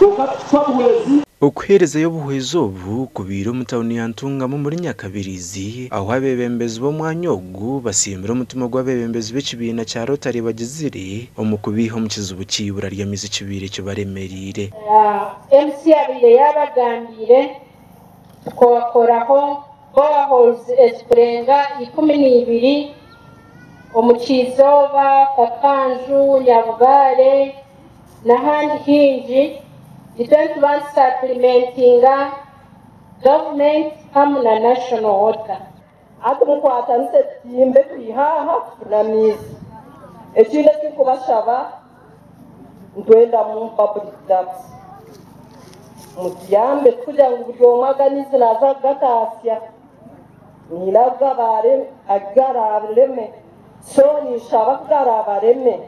Kwonka tukuha obuhwezi. Okuheerezayo obuhwezi obu kubaire omu tauni ya Ntungamo omuri Nyakabirizi ahu abeebembezi b'omwanya ogu basiimire omutima ogu abeebembezi b'ekibiina kya Rotary bagizire omu kubaiha omu kizibu ky'eibura ry'amaizi ekibaire kibaremereire. MC abaire yaabagambiire tukakoraho boreholes ezikurenga 12 omu Kyizooba, Kakanju, Nyabubare n'ahandi haingi. Itwe nituba nitusupplementinga gavumenti hamwe na National Water. Hati mukwatanise tutimbe twihe aha tufune amaizi. Ekindi ekindikubashaba nitwenda mu public taps. Mutuyambe tikugira ngu buri omwe aga amaizi naaza kugatasya. Niine agu garaareme. So ninshaba ku garaabareme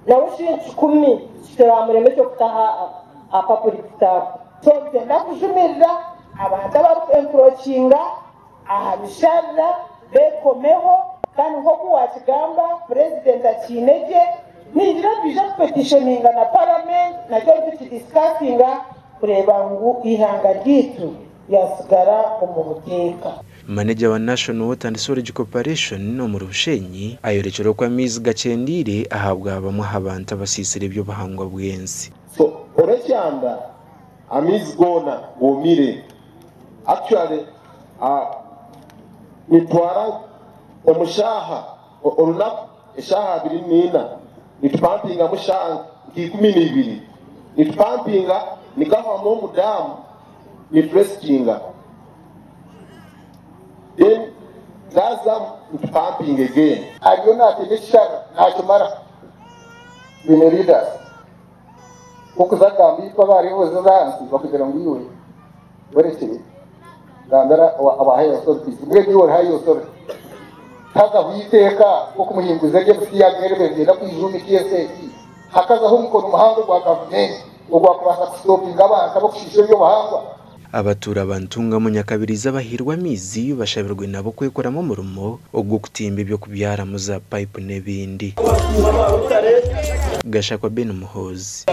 nawe shilingi 100 kitiramurema eky'okutaha aha public tap. So nitwenda kujumirira abantu abarikuencroachinga aha misharira bekomeho, kandi nk'oku wakigamba, Purezidenti akiine gye, nigira twija kupetitioninga na parliament nakyo tukidiscussinga kureeba ngu ihanga ryaitu ryasigara omu buteeka. Maneja wa National Water and Sewerage Corporation omuri Bushenyi ayorekire oku amaizi gakyendeire ahabwa bamwe aha bantu abasiisire eby'obuhangwa bw'ensi. So olwekyanda amaizi goona goomire. Actually nitwara omushaaha olunaku eshaaha 24 nitupumpingamu shaaha nka 12 nitupumpinga nigahwamu omu damu, niturestinga, then gazamu nitupumpinga again. Ariyo naatema ekishara nakimara. Twine leaders okuza kugamba itwe abareebuuza ahansi bakugira ngu iwe orekire gambira aba higher authorities. Mbwenu iwe ori higher authority, hazaho iteeka okumuhinguza ery'ebisiyaga eribegenda kwijumika ensi egi, hakazaho omukono muhango gwa gavumenti ogwakubaasa kustopinga abantu abakushiisha ebyobuhangwa. Abatuura ba Ntungamo Nyakabirizi abahirwe amaizi bashabirwe nabo kwekoramu omurimo ogw'okutimba ebyokubyaramu za pipe n'ebindi. Gashakwa Ben Muhoozi.